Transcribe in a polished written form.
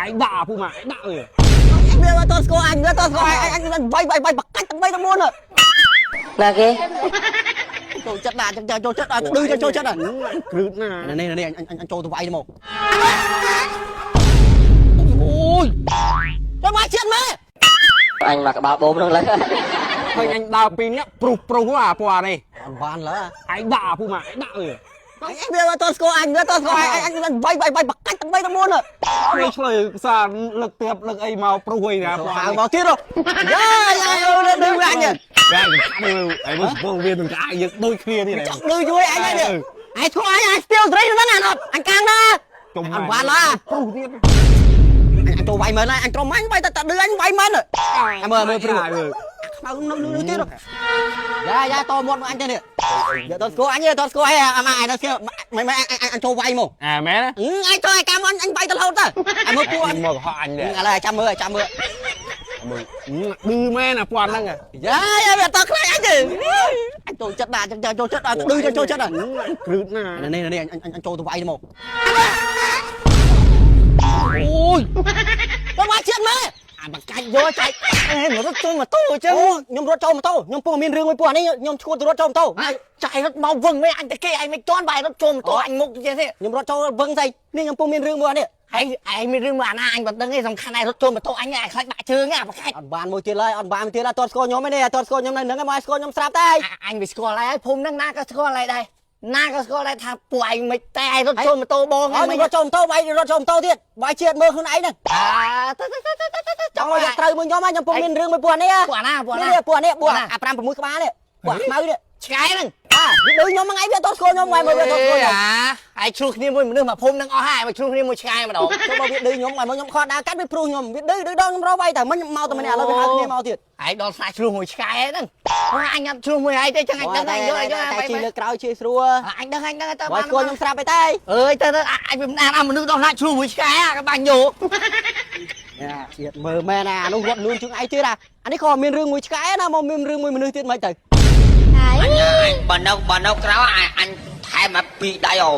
ឯងដាក់អាពូម៉ាឯងដាក់វា វាអត់តស្គាល់អញវាអត់តស្គាល់អញអញវាយវាយវាយបកាច់ទាំង3ទាំង4 ណាគេ ចូលចិត្តណាស់ចូលចិត្តដល់ឌឺចូលចិត្តដល់ គ្រឹតណា នេះនេះអញចូលទៅវាយមក អូយ ចូលមកជាតិមើល អញមកក្បាលបូមហ្នឹងលើ ឃើញអញដើរពីរនាក់ព្រុសព្រុសអាពណ៌នេះ អត់បានឡើ ឯងដាក់អាពូម៉ាឯងដាក់វា វាអត់តស្គាល់អញវាអត់តស្គាល់អញអញវាយវាយវាយបកាច់ទាំង3ទាំង4 ឆ្លើយឆ្លើយសារលឹកទៀបលឹកអីមកព្រុសអីណាពណ៌ ហៅ នេះ មកទៀតយ៉ាយ៉ាឌឺអញ តែឯងមើលវានឹងក្អាកយើងដូចគ្នានេះ ចង់ឌឺជួយអញនេះឯងស្គាល់អញអញស្ទៀវស្រីហ្នឹងអាអត់អញកាងណា ចំ អត់បានឡើ ព្រុសទៀត អញចូលវាយមែនហើយអញក្រុមអញវាយតែឌឺអញវាយមែនអញមើលមើលព្រុស មើល ខ្មៅនៅនៅទៀតយ៉ាយ៉ាតមាត់មកអញទៅនេះយកតស្គាល់អញតស្គាល់អញអាម៉ាអញទៅស្គាល់មិនមិនអញចូលវាយមក អាមែន អញចូលឲ្យកម្មអញអញវាយទៅរហូតទៅអញមើលពួក អញមកកុហកអញដែរ ឥឡូវចាំមើលចាំមើល មើលឌឺមែនអាពណ៌ហ្នឹង យ៉ាយ៉ាវាតខ្លាចអញទេអញចូលចិត្តណាស់ចូលចិត្តដល់ឌឺចូលចិត្តដល់ គ្រឹតណា នេះនេះអញចូលទៅវាយមក អូយ ទៅវាយជាតិមើល អាបកាច់យកចែកអេមករត់ចូលម៉ូតូអញ្ចឹង ខ្ញុំរត់ចូលម៉ូតូខ្ញុំពុំមានរឿងមួយពួកនេះខ្ញុំឈួតទៅរត់ចូលម៉ូតូ ចែករត់មកវឹងមែនអញទៅគេឯងមិនជន់បាយរត់ចូលម៉ូតូអញមុខចេះទេ ខ្ញុំរត់ចូលវឹងស្អីនេះខ្ញុំពុំមានរឿងមួយនេះ ឯងឯងមានរឿងមួយអាណាអញមិនដឹងទេសំខាន់ឯងរត់ចូលម៉ូតូអញឯងខ្លាចបាក់ជើងអាបកាច់ អត់បានមួយទៀតឡើយអត់បានមួយទៀតឡើយអត់ស្គាល់ខ្ញុំទេនេះអត់ស្គាល់ខ្ញុំនៅនឹងឯងមកស្គាល់ខ្ញុំស្រាប់តែ អញវាស្គាល់ហើយភូមិហ្នឹងណាក៏ស្គាល់ហើយដែរណាក៏ស្គាល់ដែរថាពួកឯងមិនតែឯងរត់ចូលម៉ូតូបង ហើយ ឯង រត់ចូលម៉ូតូវាយរត់ចូលម៉ូតូទៀតវាយជាតិមើលខ្លួនឯងហ្នឹង អាទៅទៅទៅទៅទៅ ចង់ឲ្យត្រូវមួយខ្ញុំខ្ញុំពុំមានរឿងមួយពួកនេះ ពួកណាពួកណា នេះពួកនេះពួកអា5 6ក្បាលនេះពួកខ្មៅនេះ ឆ្កែហ្នឹង អាវាដូចខ្ញុំហ្នឹងឯងវាអត់ស្គាល់ខ្ញុំហ្នឹងមើលវាអត់ស្គាល់ខ្ញុំ អាឯងឆ្លោះគ្នាមួយមនុស្សមកភូមិហ្នឹងអស់ហើយមកឆ្លោះគ្នាមួយឆ្កែម្ដង ចូលមកវាឌឺខ្ញុំឲ្យមកខ្ញុំខត់ដើរកាត់វាព្រុសខ្ញុំវាឌឺឌឺដងខ្ញុំរកវាយតែមិញមកតែម្នាក់ឥឡូវវាហៅគ្នាមកទៀត ឯងដល់ស្នាឆ្លោះមួយឆ្កែហ្នឹងអញអត់ឆ្លោះមួយឯងទេចឹងអញដឹងអញយល់អញយល់ តែជីលើក្រោយជាស្រួល អញដឹងអញដឹងទៅ បើស្គាល់ខ្ញុំស្រាប់អីតែ អើយទៅទៅអញវាមិនអានមនុស្សដល់ណាឆ្លោះមួយឆ្កែអាក៏បាញ់យោ ជាតិមើលមែនអានោះរត់លឿនជាងឯងទៀតអានេះក៏មានរឿងមួយឆ្កែណាមកមានរឿងមួយមនុស្សទៀតមិនទៅ អញបើនៅក្រៅអញថែមមកពីរដៃអូ